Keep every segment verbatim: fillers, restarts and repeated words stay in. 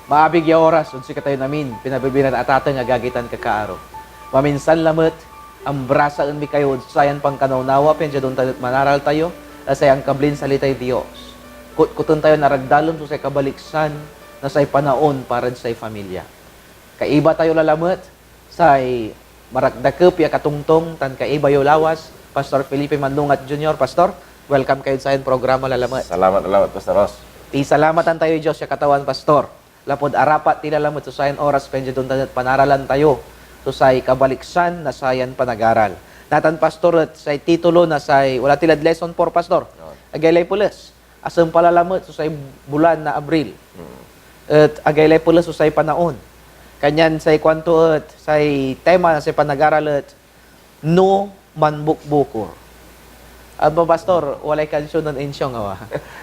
Maabig ya oras ed sikatayon amin, pinabibiran atateng, agagi tan kakaaro. Maminsan lamet, ambrasaen mi kayo ed sayan pankanawnawa pian diad ontan et manaral tayo na say angkablin salitay Dios. Kotkoten tayon aragdalem so say kabaliksan na say panaon para ed say familia. Kaiba tayo la lamet, say marakdakep ya katongtong tan kaiba yo lawas, Pastor Felipe Mandungat Junior. Pastor, welcome kayod sayan programa la lamet. Salamat, salamat, Pastor Ross. Pisalamatan tayoy Dios ya Katawan, Pastor, lapud arapat ti la lamet so sayan oras pian diad ontan et panaralan tayo so say kabaliksan na sayan panagaral. Natan, Pastor, et say titulo na say, wala ti lad lesson four, Pastor. Oo. Agaylay peles. Asumpal la lamet so say bulan na Abril. Mm. Et agaylay peles so say panaon. Kanyan say kuanto et say tema na say panagaral et No Manbukbukor. Aba, Pastor, walay kansion nen Ensyong, awa.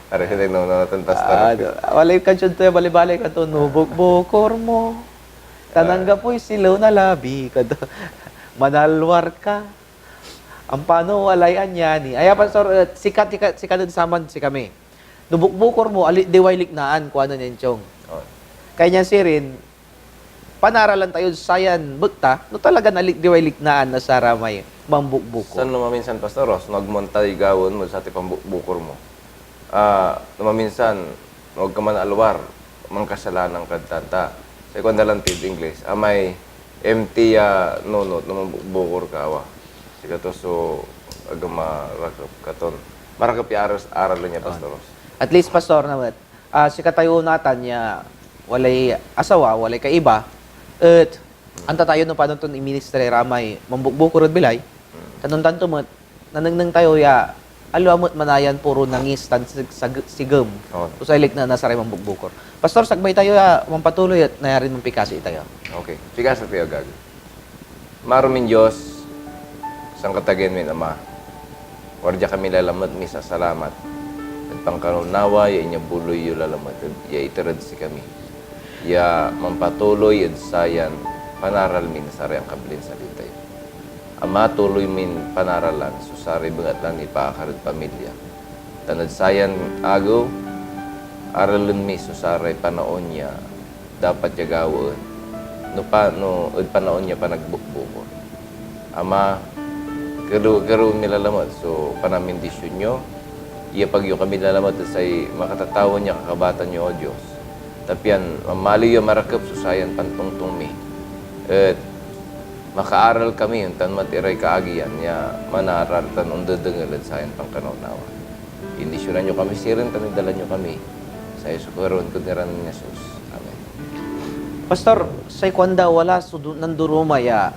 Pareho din, no, no, tan, Pastor. Ah, do-, walay kansion to, balibali kanto, "No bukbukor mo, tan anggapoy silew na labi," kanto, "manalwar ka." Ampano walay anyani. Aya, Pastor, et sikat, sikat, sikat ed saman sikami. "No bukbukor mo, ali-, diway liknaan," kuanen Ensyong. On. Kanyan sirin, panaralan tayod sayan bekta, no talagan alikdiway liknaan na saramay manbukbukor. San no maminsan, Pastor Ross, no agmo antay gawaen mo sa ti pambukbukor mo? Ah, no maminsan, no ag ka manalwar, mankasalanan kad tan ta. Say kuanda lan tid Ingles, amay empty ya nunot no manbukbukor ka, awa. Sikato so ag marakep katon. Marakep ya aras-, aralen ya, Pastor Ross. At least, Pastor, naman, ah, sikatayo natan ya walay asawa, walay kaiba, et anta tayo no panon ton iministri ra may manbukbukor ed bilay, tan ontan to met, nanengneng tayo ya aliwa met manayan puro nangis tan sig-, sag-, sigem so say liknaan na saray manbukbukor. Pastor, sakbay tayo ya mampatuloy et nayarin mampikasi tayo. Okay. Pikasi tayo, agagi. Maromin Dios, Sankatagean min Ama, wadia kami lalamet misasalamat ed pankanawnawa ya inyabuloy yo lalamet ed, ya iter ed sikami, ya mampatuloy ed sayan panaral mi na saray angkablin salita yo. Ama, tuloy min panaralan so saray bengatlan nipaakar ed pamilya, tan ed sayan agew, aralen mi so saray panaon ya dapat ya gawaen no pa-, no ed panaon ya panagbukbukor. Ama, kerew-, kerewen mi lalamet so panamindisyon yo, iyapag yo kami lalamet ed say makatatawen ya kakabatan yo, O Dios. Ta pian mamaliw ya marakep so sayan pantongtong mi, et makaaral kami, ontan met iray kaagian ya manaral tan ondedengel ed sayan pankanawnawa. Bendisyonan yo kami sirin tan igdala yo kami. Sayo so karoon kod ngaran nen Jesus. Amen. Pastor, say kuanda, wala so du-, nanduruma ya,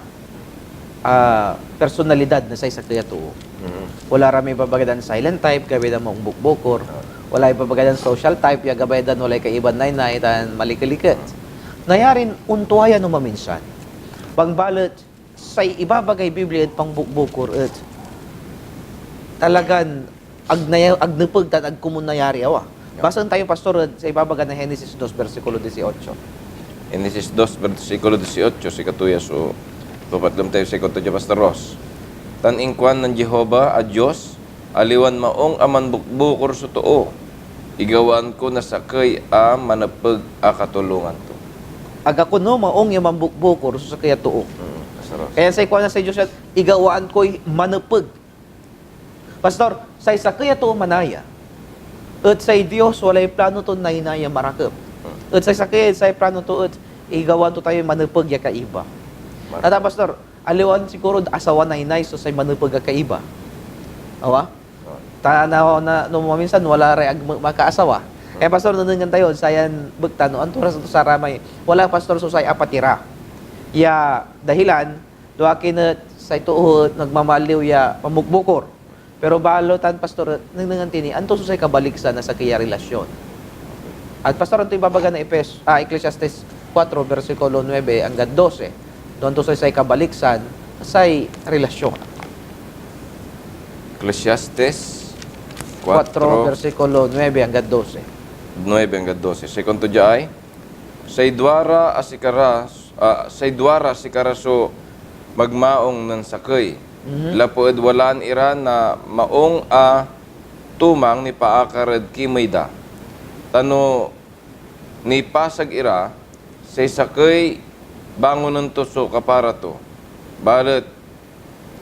ah, personalidad na say sakey a too. Mm. Wala ra may ibabaga dan silent type, gabay dan manbukbukor. Ah. Wala ibabaga dan social type, ya gabay dan walay kaiban naynay tan malikeliket. Nayarin ontua ya no maminsan. Bangbalet, say ibabagay Biblia ed pangbukbukor et talagan ag naya-, ag nepeg tan ag komun nayari, awa. Yeah. Basaen tayo, Pastor, ed say ibabaga na Genesis dos, bersikulo dieciocho. Genesis dos, bersikulo dieciocho, sikato ya so papatlem tayo, sikato dia, Pastor Ross. Tan inkuan nen Jehovah a Dios, Aliwan maung a manbukbukor so too, igawaan ko na sakey a manepeg a katulongan to. Ag kono maung ya manbukbukor so sakey a too. Mm, Pastor Ross. Kaya say kuan na say Dios yan, "Igawaan koy manepeg." Pastor, say sakey a too manaya, et say Dios walay plano ton naynay a marakep. Mm. Et say sakey, say plano to et igawaan to tayoy manepeg ya kaiba. Mar- Tata, Pastor, Aliwan siguro asawa naynay so say manepeg a kaiba. Awa? Oh. Ta na, na, no maminsan, wala ray ag ma-, makaasawa. Hmm. Kaya, Pastor, nenengneng tayo, sayan bekta, no anto ray saramay, wala, Pastor, so say apatira. Ya dahilan, no akin et say too et nagmamaliw ya pambukbukor. Pero balet tan, Pastor, nengnengen ti ni, anto so say kabaliksan na sakey a relasyon? At, Pastor, anto ibabaga na Epes-, ah, Ecclesiastes kuatro, bersikulo nuebe anggad dose? No anto so say kabaliksan na say relasyon? Ecclesiastes Kuatro, kuatro, bersikulo nuebe anggad dose. Nuebe anggad dose. Say kuanto dia ay, Say duara a sikara, ah, say duara sikara so magmaong nen sakey, Mhm. lapud walaan ira na maong a tumang nipaakar ed kimey da. Ta no nipasag ira, say sakey bangonen to so kapara to. Balet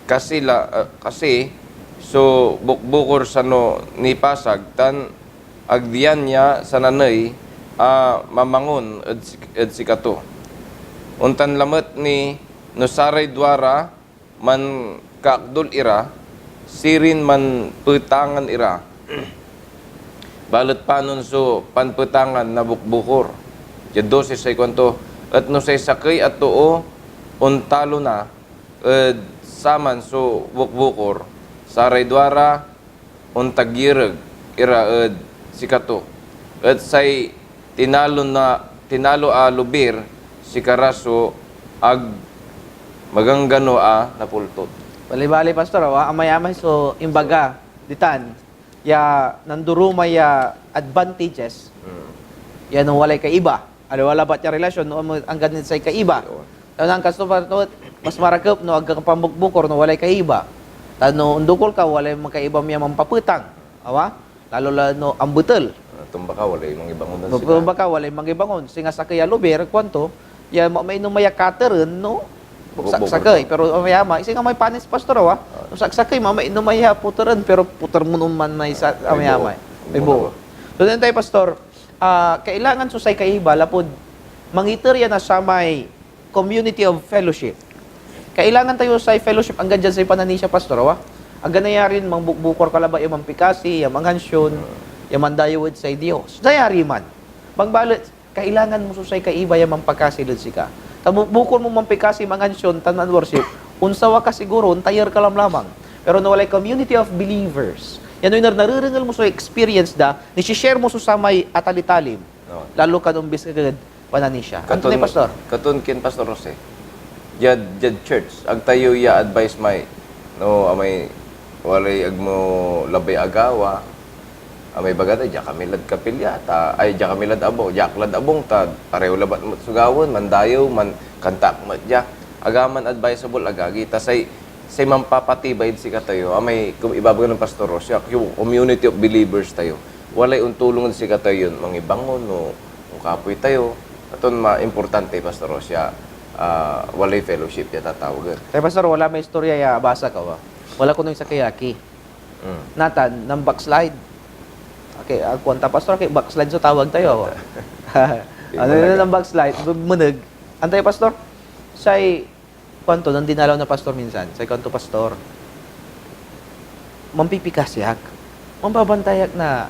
kasi la, ah, kasi so bukbukor sano nipasag, tan ag dian ya sananey a mamangon ed sik-, ed sikato. Ontan lamet ni no saray duara mankaakdul ira, sirin manpetangan ira. Balet panon so panpetangan na bukbukor? Diad dose say kuanto, et no say sakey a too ontalona ed saman so bukbukor, saray duara ontagyereg ira ed sikato, et say tinalo na, tinalo a lobir, sikara so ag maganggano a napultot. Balibali, Pastor, awa, amay-amay so imbaga ditan ya nandurumay ya advantages. Mm. Ya no walay kaiba, aliwa labat ya relasyon, no, anggad say kaiba. Oo. Tan angkasto pa to, mas marakep no ag ka pambukbukor no walay kaiba. Tan no ondukol ka, walay makaibam ya manpapetang. Awa? Lalo la no ambetel. Ah, tumba ka, walay mangibangon ed sika. Tumba ka, walay mangibangon. Singa sakey a lobir, kuanto, ya ma-, mainom ya kateren no Bukbukor. Saksakey, pero amayamay. Singa may panis, Pastor, awa? Ah. No saksakey, ma-, mainom ya puteren, pero puter mo naman may sa-, Ay, amayamay. Buo. May buo. Buo. So, then tayo, Pastor, ah, kailangan so say kaiba lapud mangiter ya na samay community of fellowship. Kailangan tayo say fellowship anggad diad say pananisia, Pastor, awa? Ag nayarin mangbukbukor ka labat ya mampikasi, ya mangansyon, ya mandayew ed say Dios. Nayari man. Bangbalet, kailangan mo so say kaiba ya mampakasi ed sika. Ta bu-, bukor mo mampikasi, mangansyon, tan manworship, onsawa ka siguro, ontayer ka lamlamang. Pero no walay community of believers, yan noy nar-, narerengel mo so experience da, nisi-share mo so samay atalitalim, Oo. Lalo kad ombiskeg ed pananisia. Anto ni, Pastor? Katon kien Pastor Jose. Diad, diad church, ag tayo ya advice may, no, amay, walay ag mo labay agawa, amay baga ta, diak kami lad kapilya, ta, ay, diak kami lad abung, diak lad abung, ta, pareho labat met so gawaen, mandayew, man, kantaak met dia. Agaman advisable, agagi, ta say, say mampapatibay ed sikatayo, amay, kum-, ibabaga nen Pastor Jose, yung community of believers tayo. Walay ontulong ed sikatayo yon mangibangon, no, no kapoy tayo. Aton ma-, importante, Pastor Jose, ah, walay fellowship ya tatawagen. Kay Pastor, wala may istorya ya abasa ka, wa? Wala kono yung sakey aki. Mm. Natan, nan backslide. Okay, ah, kuanta, Pastor, okay, backslide so tawag tayo, wa? Di Ano mo na na nan backslide? Meneg. Antay, Pastor? Say, kuanto, nandinalaw na pastor minsan. Say kuanto, "Pastor, mampipikasi ak. Mambabantay ak na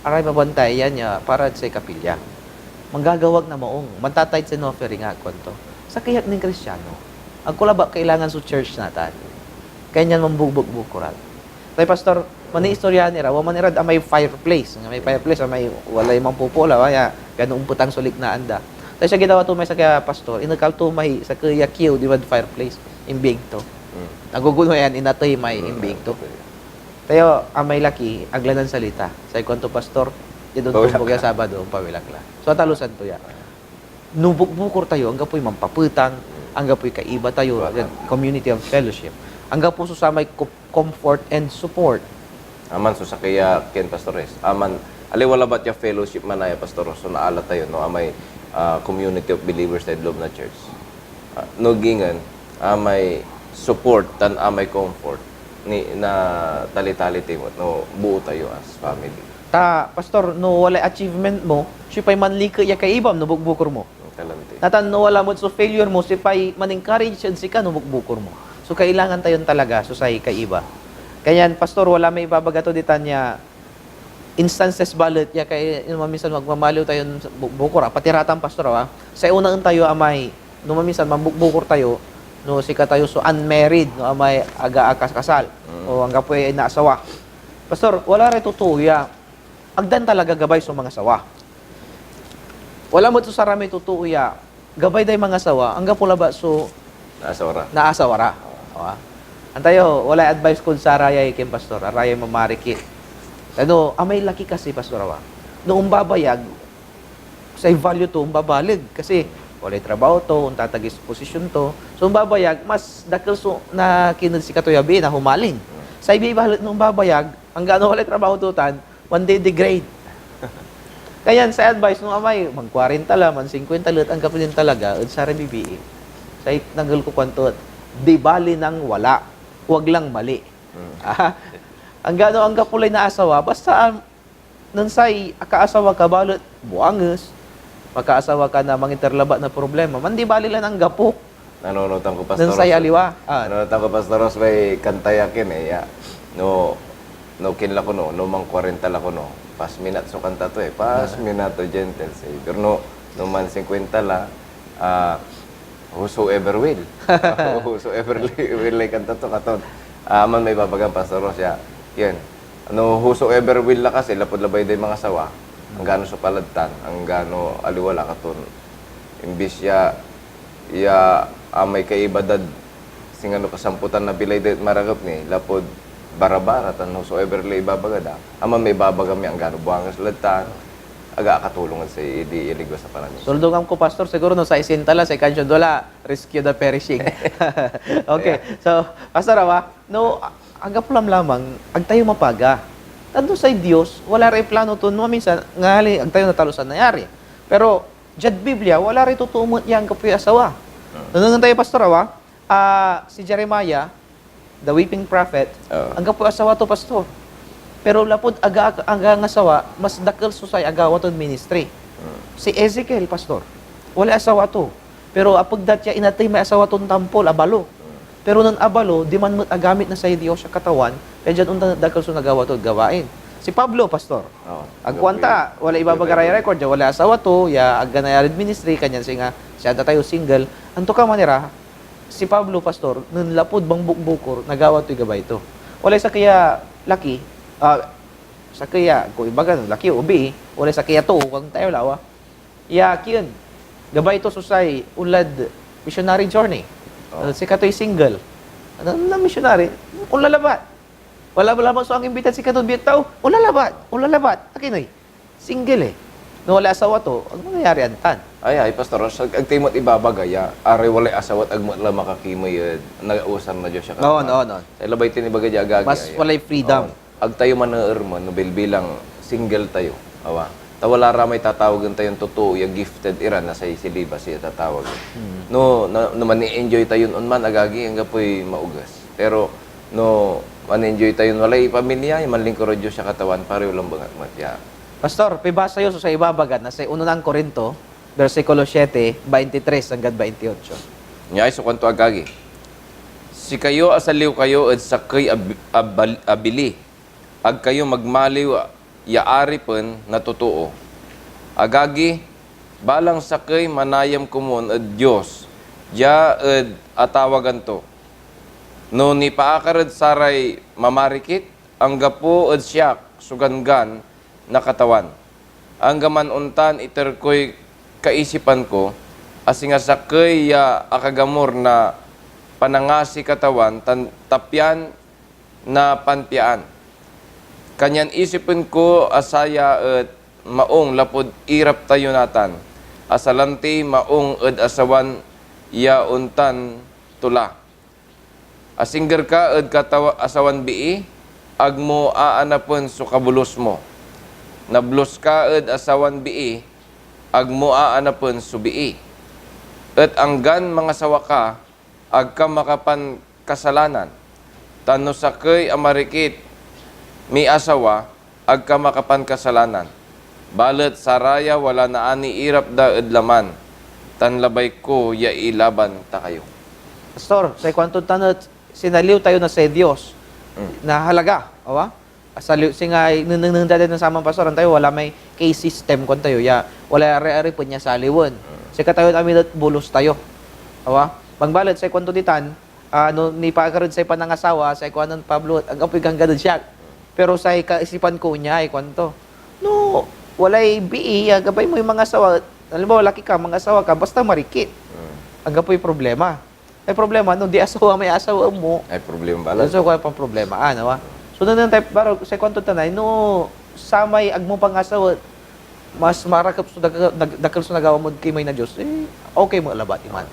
aray babantayan ya para say kapilya. Manggagawa ak na maong, mantatayt sin offering ak," kuanto. "Sakey ak nin Kristiano. Agko labat kailangan so church natan. Kanyan mambubugbukor ak." Tay, Pastor, maniistoryahan ira, wa man irad amay fireplace. Amay fireplace, amay walay manpupula, wa ya, gano ompetang so liknaan da. Tay siya ginawa to may sakey a pastor, inekal to may sakey a kiew dimad fireplace, imbiing to. Mm. Naguguno yan, inatey may Mm, imbiing to. okay. Tayo, amay laki, ag la nansalita. Say kuanto, "Pastor, diad ontumbok ya Sabado, ompawil ak la." So, atalusan to ya. No bukbukor tayo, anggapoy mampapetang, anggapoy kaiba tayo, Wala. Community of fellowship. Anggapo so samay co-, comfort and support. Aman so sakey a kien, Pastor Res. Aman, aliwa labat ya fellowship man aya, Pastor Ros, so naala tayo, no? Amay, ah, community of believers na ed loob na church. Ah, no gingen, amay support tan amay comfort ni, na tali-tali tayo, no? Buo tayo as family. Ta, Pastor, no walay achievement mo, siopay manliket ya kaibam no bukbukor mo? Ang talante. Natan, no wala met so failure mo, siopay man-encourage ed sika no bukbukor mo? So, kailangan tayon talaga so say kaiba. Kanyan, Pastor, wala may ibabaga to ditan ya instances balet ya kay, no maminsan magmamaliw tayon bukbukor, ah, pati ratan, Pastor, ah. Say onaen tayo amay, no maminsan mambukbukor tayo, no sikatayo so unmarried, no amay aga akasakasal, Mm. o anggapoy naasawa. Pastor, wala ray totoo ya ag dan talaga gabay so mangasawa. Wala met so saramay totoo ya gabay day mangasawa, anggapo labat so Naasawa ra. naasawa ra. Awa. Antayo, walay advice kod sarayay kien Pastor, arayay mamarikit. Ano, amay laki kasi, Pastor, awa. No ombabayag, say value to, ombabaleg. Kasi, walay trabaho to, ontatagis posisyon to. So, ombabayag, mas dakel so nakined sikato ya bii na humaling. Say bii balet no ombabayag, anggano walay trabaho to tan, one day degrade. Kanian say advice no amay man-kwarenta la, man-singkwenta la, et anggapo din talaga ed saray bibii. Say nagel ko kuanto et, "Di bali nang wala, wag lang mali." Ah, anggano anggapo lay naasawa, basta, ah, nen say akaasawa ka balet buanges, makaasawa ka na mangiter labat na problema, man di bali lan anggapo. Nanonotan ko, Pastor Ros. Nen say aliwa. Ah. Nanonotan ko, Pastor Ros, may kanta ya kin eh, ya. No, no kin la kono, no man-kwarenta la kono. Pasminat so kanta to eh. Pasminat, O gentle Savior. No, no man-singkwenta la, ah, whosoever will. Whosoever li-, will lay kanta to, katon. Ah, man may babagam, Pastor Ros, ya. Yan. No, whosoever will la kasi, lapud labay day mangasawa, anggano so palad tan, anggano aliwa la, katon. Imbis ya, ya amay kaiba dad singano kasamputan na bilay da et marakep ni, lapud barabara tan whosoever lay ibabaga da, aman may ibabaga mi anggano buanges lad tan, aga akatulong ed say idi iligwas a pananisia. Suldungan ko, Pastor, siguro no say sinta la, say kansion to la, Rescue the Perishing. Okay. Yeah. So, Pastor, awa, no, a-, anggapo lamlamang, ag tayo mapaga. Tan no say Dios, wala ray plano to, no, minsan, ngali, ag tayo natalusan nayari. Pero, diad Biblia, wala ray totoo met ya anggapoy asawa. Ah. Nengnengen tayo, Pastor, awa, ah, si Jeremiah, the weeping prophet, ah, anggapoy asawa to, Pastor. Pero lapud aga, aga angasawa, mas dakel so say agawa tod ministry. Hmm. Si Ezekiel, Pastor, walay asawa to. Pero apegdat ya inatey may asawa ton tampol, abalo. Hmm. Pero nen abalo, diman met agamit na say Dios ya Katawan, kaya diad ontan et dakel so nagawa tod gawain. Si Pablo, Pastor, oh, ag kuan ta, wala ibabaga ray record ya walay asawa to, ya ag nayarid ministry, kanian singa, siya da tayo, single. Antokaman ira, si Pablo, Pastor, nen lapud bangbukbukor, nagawa toy gabay to. Walay sakey a laki, ah, sakey a, kung ibaga, laki o bii, walay sakey a too, kuan tayo lawa. Ya, kien, gabay to so say onlad missionary journey. Oh. Uh, sikatoy single. Ano na missionary? Onla labat. Wala, wala man so angimbitad sikaton biag tao. Onla labat. Onla labat. Akin ay? Single eh. No walay asawa to, ag mangyayari antan. Ay, ay, Pastor, ag, ag tayo met ibabaga ya aray walay asawa et ag met la makakimey ed nausar na Dios ya Katawan. No, no, no. Say labay ton ibaga dia, agagi, mas walay freedom. Oo. Ag tayo maneermen no bilbilang single tayo, awa. Ta wala ra may tatawagen tayon totoo ya gifted ira na say celibacy ya tatawagen. Hmm. No, na, no mani-enjoy tayon onman, agagi, anggapoy maoges. Pero no mani-enjoy tayon walay pamilya, ya manlingkor ed Dios ya Katawan, pareho labat met ya. Pastor, pibasa yo so say ibabaga na say unonan Corinto, bersikulo siete, baintitres anggad baintiotso. Niay so kuanto, agagi. Sikayo, asaliw kayo ed sakey a bi-, a bal-, a bili. Ag kayo magmaliw ya aripen na totoo. Agagi, balang sakey manayam komun ed Dios dia ed atawagan to. No nipaakar ed saray mamarikit, anggapo ed siak so ganggan na Katawan. Anggaman ontan, iter koy kaisipan ko a singa sakey ya akagamur na panangasiy Katawan tan tapian na panpiaan. Kanian isipen ko a saya et maung lapud irap tayo natan, a salantiy maung ed asawan ya ontan to la. Asingger ka ed katawa-, asawan bii, ag mo aanapen so kabolus mo. Nablos ka ed asawan bii, ag mo aanapen so bii. Et anggan mangasawa ka, ag ka makapankasalanan. Tan no sakey a marikit miasawa, ag ka makapankasalanan. Balet saraya wala naani irap da ed laman, tan labay ko ya ilaban ta kayo. Pastor, say kuantod tan et sinaliw tayo na say Dios, mm, na halaga, awa? Asaliw, singa nenengneng tayo na saman, Pastor, antayo, wala may case system, kuan tayo, ya, wala ari-aripen ya saliwen. Mm. Sikatayon amin et bolus tayo. Awa? Bangbalet, say kuanto ditan, ah, no nipaakar ed say panangasawa, say kuanen Pablo, "Anggapoy ganggan ed siak." Pero say kaisipan ko onyay kuanto, no walay bii, ya gabay moy mangasawa, halimbawa, laki ka, mangasawa ka, basta marikit. Mm. Anggapoy problema. Ay problema, no di asawa may asawa mo. Ay problema balet. So, kuan pang problema, ano, ah. So, no, no, type, baro, say kuanto tanay, no samay agmo pangasawa, mas marakep so dakel, dag-, dakel so nagawa mod kimey na Dios, eh, okay mo labat iman.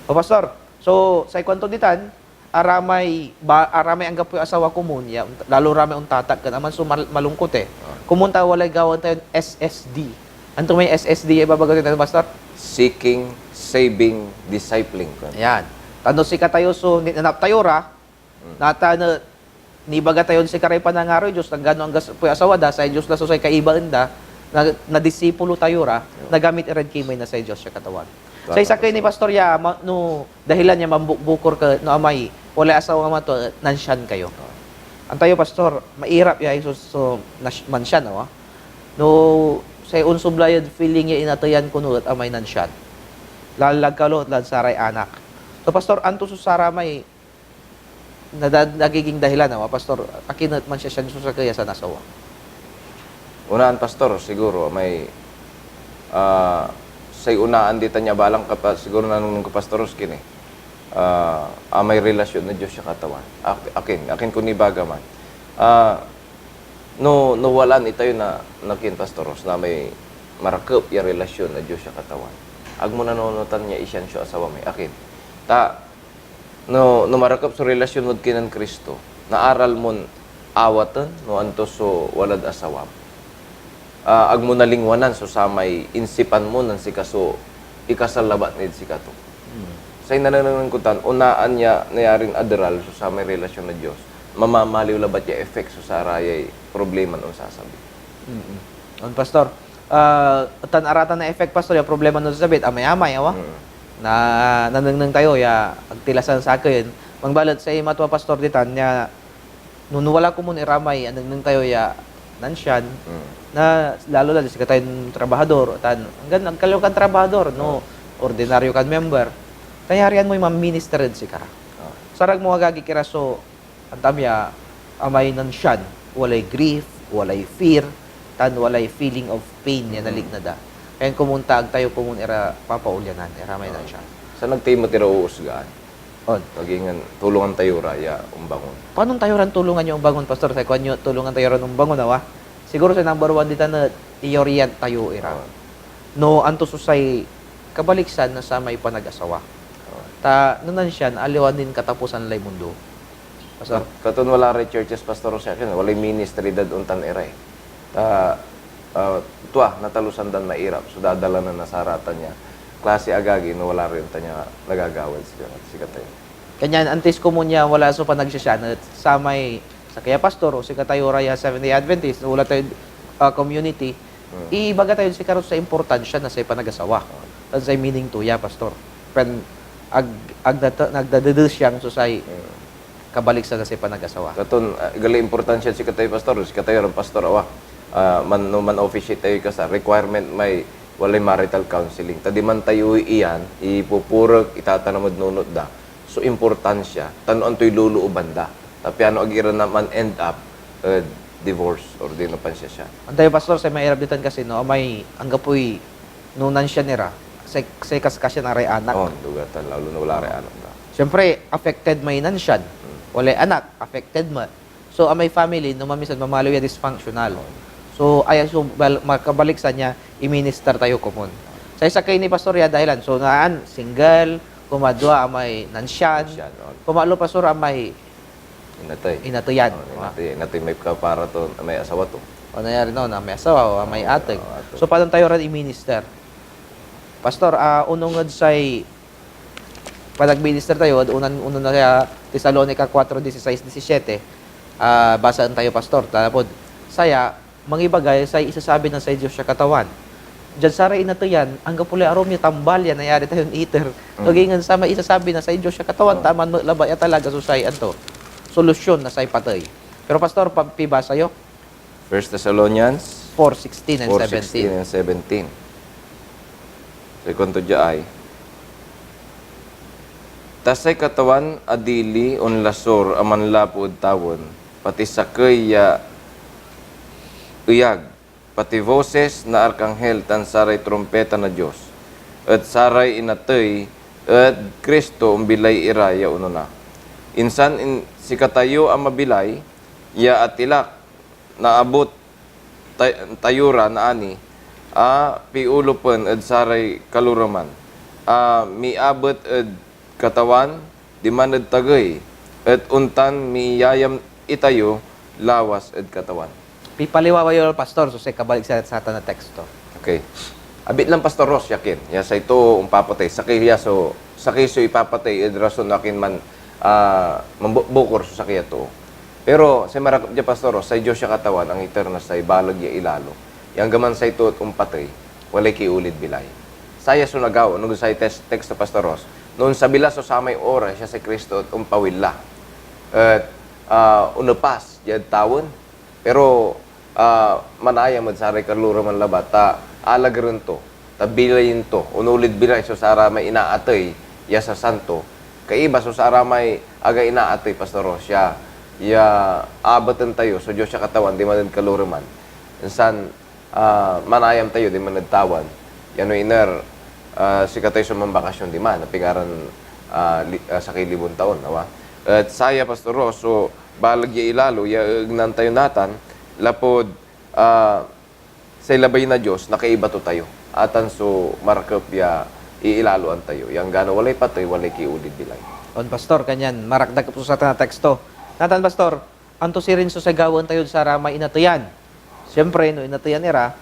O, Pastor, so, say kuanto ditan, aramay, ba, aramay anggapoy asawa komun, ya, lalo ramay ontatak, kan aman so mal-, malungkot, eh. Ah. Komun ta walay gawaen tayon S S D. Anto may S S D ya ibabaga tayo, Pastor? Seeking, saving, discipling. Ayan. Ta no sikatayo so ninanap tayo ra, natan, eh, nibaga tayon sikaray panangaroy Dios, anggano anggapoy asawa da, say Dios la so say kaibaen da, na, nadisipulo tayo ra, nagamit irad kimey na say Dios ya Katawan. Say sakey ni Pastor ya, ma-, no dahilan ya mambukbukor ka, no amay, walay asawa man to, nansian kayo. Antayo, Pastor, mairap ya isus so nas-, mansian, awa? No say onsublay ed feeling ya inateyan kono et amay nansian. Lalag ka lo et lan saray anak. So, Pastor, anto so saramay nada-, nagiging dahilan, awa, Pastor? Akin et mansiasian so sakey a sanasawa? Unaan, Pastor, siguro, may, ah, say unaan ditan ya balang kapa-, siguro nanengneng ko, Pastor, skin eh. Ah, amay relasyon na Dios ya Katawan. Ak-, akin, akin ko nibaga man. Ah, no, no walaan itayo na, na kin, Pastor Ros, na may marakep ya relasyon na Dios ya Katawan, ag mo nanonotan ya isian so asawa mi. Akin. Ta, no, no marakep so relasyon mod kinen Cristo, naaral mon awaten no anto so walad asawam. Ah, ag mo nalingwanan so samay insipan mo nen sika so ikasal labat nid sikato. Hmm. Say nanenengneng ko tan, onaan ya nayarin aderal so samay relasyon na Dios, mamamaliw labat ya effect so sarayay probleman onsasabi. Mm. On, Pastor. Ah, tan aratan na effect, Pastor, ya problema no sabit, amay-amay, awa? Mm. Na, nanengneng tayo ya ag ti la sansakeyen. Mangbalet say matua, Pastor, ditan ya, no, no wala komun iramay anengneng tayo ya nansian, Mm. na lalo la sikatayon trabahador, tan anggan agkalio kan trabahador, no, Oh. ordinaryo kan member, tayarian moy maminister ed sikara. Oh. Sarag mo, agagi, kira so Antam ya amay nansian, walay grief, walay fear, tan walay feeling of pain ya Mm. nalikna da. Kanian komun ta ag tayo komun ira papaulyanan, ira may Ah. nansian. Sa nagtay met ira oosgaan? On. Agingen tulongan tayo ra ya ombangon. Panon tayo ran tulongan ya ombangon, Pastor? Say kuan yo, tulongan tayo ran ombangon, awa? Siguro say number one ditan et i-orient tayo ira. Ah. No anto so say kabaliksan na samay panagasawa. Ah. Ta no nansian, aliwa nin katapusan lay mundo. Pastor? Kat-, katon wala ray churches, Pastor Jose, akin, walay ministry dad ontan ira eh. Ta, ah, tua, natalusan dan mairap so dadalanan na saratan ya klase agagi no wala ray ontan ya nagagawa ed sika-, sikatayo. Kanian, antis komun ya wala so panagsiasian et samay sakey a pastor o sikatayo ra ya Seventh-day Adventist, no wala tayo, ah, community, Hmm. ibaga tayo sikaro say importansia na say panagasawa. Hmm. Tan say meaning to ya, Pastor. Pen ag, ag data-, nagdadedes siang so say Hmm. kabaliksan na say panagasawa. Katon, ah, igalay importansia sikatayo, Pastor, sikatayo ran pastor, awa. Ah, man, no man-officiate tayo kasal, requirement may walay marital counseling. Ta diman tayo iyan, ipupurek, itatanem ed nunot da so importansia, tan no antoy lolooban da. Ta piano ag ira naman end up ed divorce or di no pansiasian. Antayo, Pastor, say mairap ditan kasi, no, amay anggapoy no nansian ira, say, say kaskasian aray anak. Oh, duga tan, lalo na wala ray anak da. Siyempre, affected may nansian. Hmm. Walay anak, affected met. So, amay family, no mamisan, mamaliw ya dysfunctional. Oh. So, aya so bal-, makabaliksan ya, i-minister tayo komun. Say sakey ni Pastor ya dahilan. So, naan, single, kumadwa, amay nansian. Nansian, oh. Kumatlo, Pastor, amay Inatey. Inateyan. Oh, inatey, inatey may kapara to, may asawa to. O, nayari no, na may asawa, o may Oh, ateng. Oh, ateng. So, panon tayo ran i-minister? Pastor, ah, onung ed say panagminister tayo, ed unan, ununa ya Tesalonica cuatro dieciséis diecisiete, ah, basaen tayo, Pastor. Talapod saya, mangibaga ya say isasabi na say Dios ya Katawan. Diad saray inateyan, anggapo lay arum ya tambal ya nayari tayon iter. Mm. Agingen samay isasabi na say Dios ya Katawan, Oh. taman met labat ya talaga so say, anto, solusyon na say patey. Pero, Pastor, pa-, pibasa yo? First Thessalonians Four sixteen and four sixteen seventeen. And seventeen. Say kuanto dia ay, "Ta say Katawan a dili onlasor a manlapu ed tawen, pati sakey ya eyag, pati vosis na arkanghel tan saray trumpeta na Dios, et saray inatey ed Cristo ombilay ira ya onona. Insan in-, sikatayo a mabilay ya atilak, naabut tay-, tayo ra naani a piulopen ed saray kaloreman a miabet ed Katawan diman ed tagey, et ontan miyayam itayo lawas ed Katawan." Pipaliwawa yo, Pastor, so say kabaliksan ed satan a teksto. Okay. Abit lan Pastor Ros, yakin. Ya say too ompapatey. Sakey ya so, sakey so ipapatey ed rason no akin man, ah, mambukbukor so sakey a too. Pero say marakep dia, Pastor Ros, say Dios ya Katawan angiter na say baleg ya ilalo. Ya anggaman say too et ompatey, walay kiolid bilay. Saya so nagawa, no say tes-, teksto, Pastor Ros, no onsabi la so samay oras ya si Cristo et ompawil la. Et, ah, onepas diad tawen, pero, ah, manayam ed saray kaluraman labat, ta alagaren to, ta bilayen to, onolid bilay so saramay inaatey ya sasanto, kaiba so saramay aga inaatey, Pastor Ros, ya, ya abeten tayo so Dios ya Katawan diman ed kaluraman. Insan, ah, manayam tayo diman ed tawen, ya no iner, ah, sikatayo so mambakasyon diman, a pigaran, ah, li-, ah, sakey libon taon, awa. Et saya, Pastor Ros, so baleg ya ilalo ya eegnan tayo natan, lapud, ah, say labay na Dios, nakaiba to tayo. Atan so marakep ya iilaloan tayo, ya anggano walay patey, walay kiolid bilay. On, Pastor, kanyan marakdakep so satan a teksto. Natan, Pastor, anto sirin so say gawaen tayod saramay inateyan? Siyempre, no inateyan ira,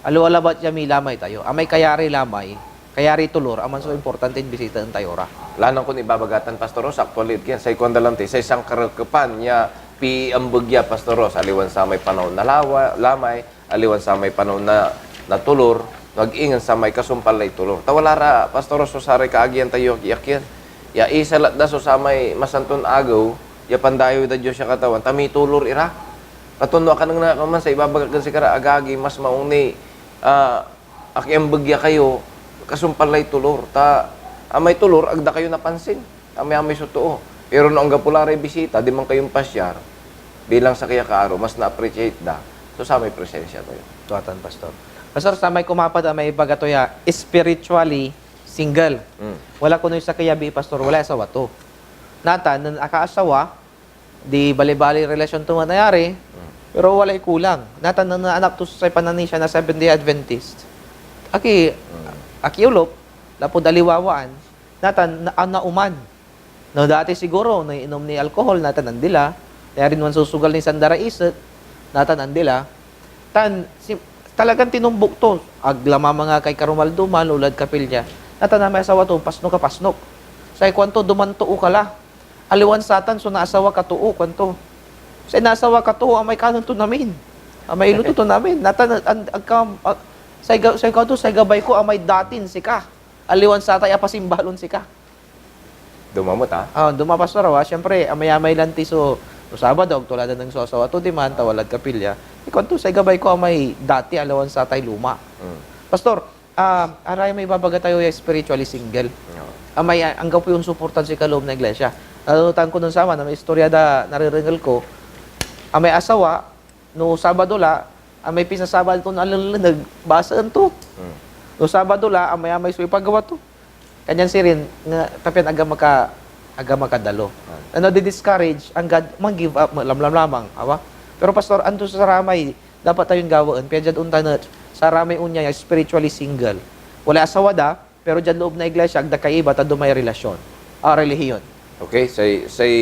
aliwa labat ya milamay tayo. Amay kayari lamay, kayari tolor, aman so importantin bisitaen tayo ra. Lanang kon ibabaga tan, Pastor Ros, actually, et kian, say kuanda lanti, say sankarakepan ya piambeg ya, Pastor Ros, aliwan samay panaon na lawa, lamay, aliwan samay panaon na, na tolor, no ag ingen samay kasumpal lay tolor. Ta wala ra, Pastor Ros, so saray kaagian tayo ya kian. Ya isalat da so samay masanton agew, ya pandayew da Dios ya Katawan, ta mitolor ira. Katon no akanengneng ak man say ibabagak ed sikara, agagi, mas maong ni, ah, akiambeg ya kayo, kasumpal lay tolor. Ta amay tolor, ag da kayo napansin. Amay-amay so too. Pero no anggapo la ray bisita, diman kayon pasyar, bilang sakey a kaaro, mas na-appreciate da so samay presensya tayo. Tuatan, Pastor. Pastor, samay kumapat a may ibaga to ya, spiritually single. Mm. Wala konoy sakey a bii, Pastor, walay asawa to. Natan, nen akaasawa, di bali-bali relasyon to manayari, Mm. pero walay kulang. Natan, nen naanak to say pananisia na Seventh-day Adventist, aki-, Mm. akiolop, lapud aliwawaan, natan, na-, naoman. No dati siguro, nainom ni alkohol, natan andi la. Nayarin mansusugal ni sandara iset, natan andi la. Tan, si, talagan tinumbok to. Ag la mamangakay karumalduman, olad kapilya. Natan amay asawa to, pasnok a pasnok. Say kuanto, "Duman too ka la. Aliwan satan so naasawa ka too," kuanto. "Say naasawa ka too, amay kanen ton amin. Amay iluto ton amin. Natan, an-, ag ka, ah, say ga-, say kuanto, say gabay ko, amay datin sika. Aliwan satay a pasimbalon sika." Dumamot, ah. Ah, duma, Pastor, awa. Siyempre, amay-amay lanti so, so Sabado, ag to la nanengneng so asawa to diman, ta walad kapilya. Ikuanto, "Say gabay ko amay dati, aliwan satay luma." Mm. Pastor, ah, araya may ibabaga tayo ya spiritually single. Oo. Amay, ah, anggapoy onsuportan sika loob na iglesia. Nanonotan ko nen saman, amay istorya da narerengel ko, amay asawa, no Sabado la, amay pisasabal ton alelneg, basaen to. Mm. No Sabado la, amay-amay so ipagawa to. Kanyan sirin, nga, tapian aga maka-, aga makadalo. Ah. Ano, di-discourage, anggad man-give up, ma-, lamlamlamang, awa? Pero, Pastor, anto so saramay dapat tayon gawaen? Pian diad ontan et, saramay onya ya spiritually single. Walay asawa da, pero diad loob na iglesia, ag da kaiba, ta dumay relasyon. Ah, relihiyon. Okay, say, say,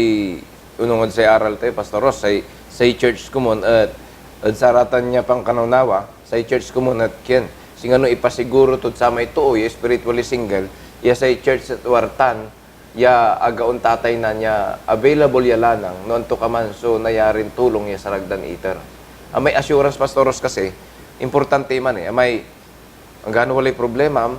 onung ed say aral tayo, Pastor Ros, say, say church komun et, ed saratan ya pankanawnawa, say church komun et kien, singano ipasiguro tod samay too ya spiritually single, ya say church et wartan ya ag ontataynan ya available ya lanang no antokaman so nayarin tulong ya sarag dan iter. Amay assurance, Pastor Ros, kasi, importante man eh. Amay, anggano walay problemam,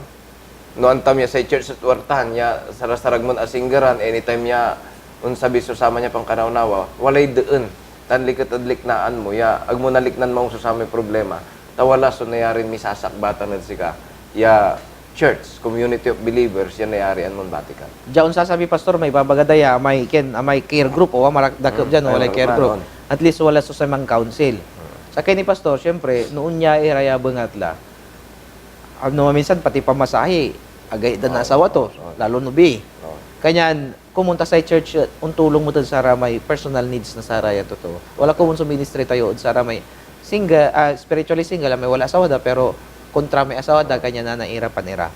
no antam ya say church et wartan ya sarasarag mon asinggeran, anytime ya onsabi so saman ya pankanawnawa, walay deen, tan liket ed liknaan mo ya ag mo naliknan maong so samay problema, ta wala so nayarin misasakbatan ed sika ya church, community of believers, ya nayarian mon batikan. Dia onsasabi, Pastor, may ibabaga da ya, amay ken, amay care group, o, marakdakep Mm, diyan, ay, walay care group. On. At least wala so say mang-counsel. Mm. Sakey ni Pastor, siyempre, no onya ira ya bengat la, ah, no maminsan pati pamasahe, agay da na Oo, asawa to, oo, oo. Lalo no bii. Oo. Kanyan, komun ta say church, eh, ontulong met ed saramay personal needs na saraya totoo. Wala komun so ministry tayo ed saramay single, ah, spiritually single, amay wala asawa da, pero kontra may asawa da, kanyan nanairapan ira.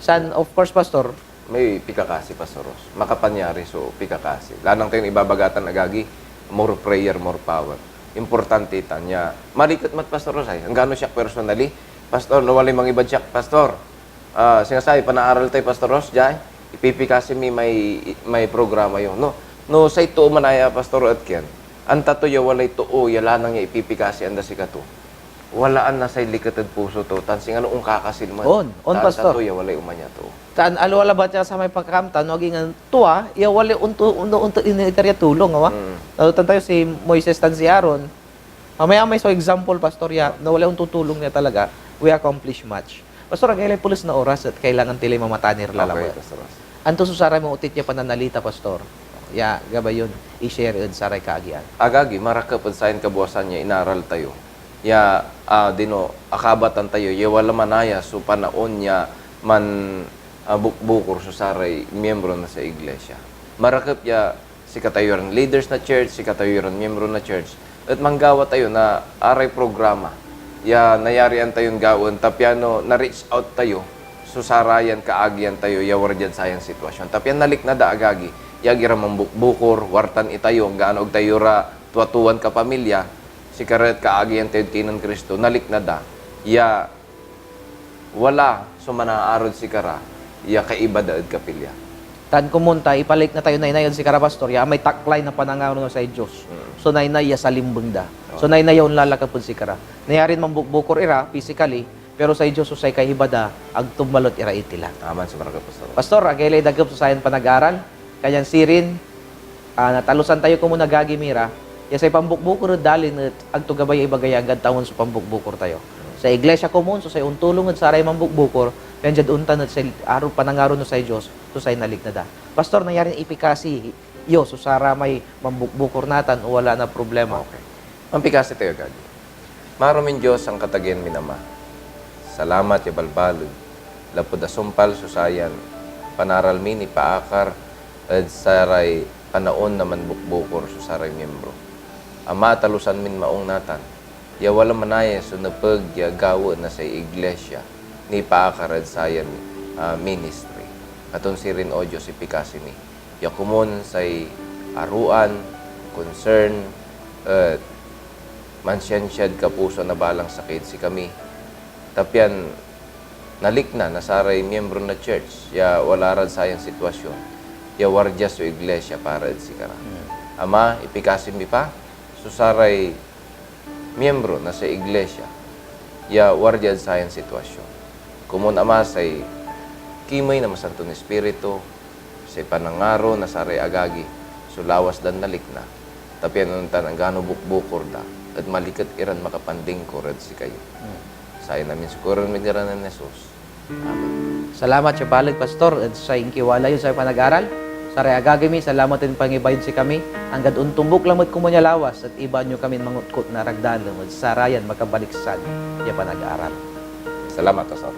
San, of course, Pastor, may pikakasi, Pastor Ros. Makapanyari so pikakasi. Lanang tayon ibabagatan, agagi, more prayer, more power. Importante tan ya. Maliket met, Pastor Ros, ay. Anggano siak personally, Pastor, no walay mangibad siak, Pastor. Ah, singa say panaaral tay, Pastor Ros, jay ipipikasi mi may, may programa yo, no? No say too manaya, Pastor, et ken, anta to ya walay too ya lanang ya ipipikasi anda sikato. Walaan na say liket ed puso to, tan singano onkakasil met. On, on, ta anta Pastor. To ya walay oman ya too. Tan aliwa labat ya samay pakaamta, no ag ingen tua, ya walay onto-, onto-, onto-, iner ya tulong, awa? Mm. Nalutan tayo si Moises tan si Aaron. Mamaya may so example, Pastor, ya, no walay ontutulong ya talaga, we accomplish much. Pastor, agaylay pulos na oras et kailangan ti lay mamatanir Okay, lalamet. Pastor Ros. Anto so saray maotit ya pananalita, Pastor? Ya, gabay yon i-share ed saray kaagian. Agagi, marakep ed sayan kabuasan ya inaral tayo. Ya, ah, dino, akabatan tayo, ya wala manaya so panaon ya man, ah, bukbukor so saray miembro na say iglesia. Marakep ya sikatayo ran leaders na church, sikatayo ran miembro na church, et manggawa tayo na aray programa ya nayarian tayon gawaen, ta piano na-reach out tayo so sarayan kaagian tayo ya wara diad sayan sitwasyon. Ta pian nalikna da, agagi, ya ag ira manbukbukor, wartan itayo, anggan ag tayo ra tuatuan kapamilya, sikara et kaagian tayod kinen Cristo, nalikna da ya wala so manaarod sikara ya kaiba da ed kapilya. Tan komon ta ipalikna tayo naynay ed sikara, Pastor, ya amay taklay na panangaro na say Dios. Mm. So naynay ya salimbeng da. Oo. So naynay ya onlalakep ed sikara. Nayarin manbukbukor ira physically, pero say Dios so say kaiba da, ag to balet ira itilan. Aman so marakep, Pastor. Pastor, agaylay dagep so sayan panag-aral. Kanyan sirin, ah, natalusan tayo komon, agagi mi ra, ya say pambukbukor ed dalin et ag to gabay ya ibaga ya anggad tawen so pambukbukor tayo. Say iglesia komon so say ontulong ed saray mambukbukor, pian diad ontan et say aro, panangaro na say Dios so say nalikna da. Pastor, nayarin ipikasi yo so saramay mambukbukor natan o wala na problema? Okay. Mampikasi tayo, agagi. Maromin Dios, Sankatagean min Ama, salamat ya balbaleg lapud asumpal so sayan panaral mi nipaakar ed saray panaon na manbukbukor so saray miembro. Ama, talusan min maong natan ya wala manaya so nepeg ya gawaen na say iglesia nipaakar ed sayan, ah, ministry. Katon sirin, O Dios, ipikasi mi ya komon say aroan, concern, et mansiansiad kapusoan a balang sakey ed sikami, ta pian nalikna na saray miembro na church ya wala rad sayan sitwasyon ya wardia so iglesia para ed sikara. Amen. Ama, ipikasi mi pa so saray miembro na say iglesia ya wardia ed sayan sitwasyon. Komon, Ama, say kimey na Masanton Espiritu, say panangaro na saray agagi so lawas dan nalikna, ta pian ontan anggano bukbukor da et maliket iran makapanlingkor ed sikayo. Hmm. Sayan amin so kueran mi ed ngaran nen Jesus. Amen. Salamat ya baleg, Pastor, ed say inkiwala yod say panag-aral. Saray agagi mi, salamat ed pangibayod sikami, anggad ontombuk lamet komon ya lawas et ibaan yo kamin mangotkot na ragdalem ed sarayan makabaliksad ya panag-aral. Salamat, Pastor.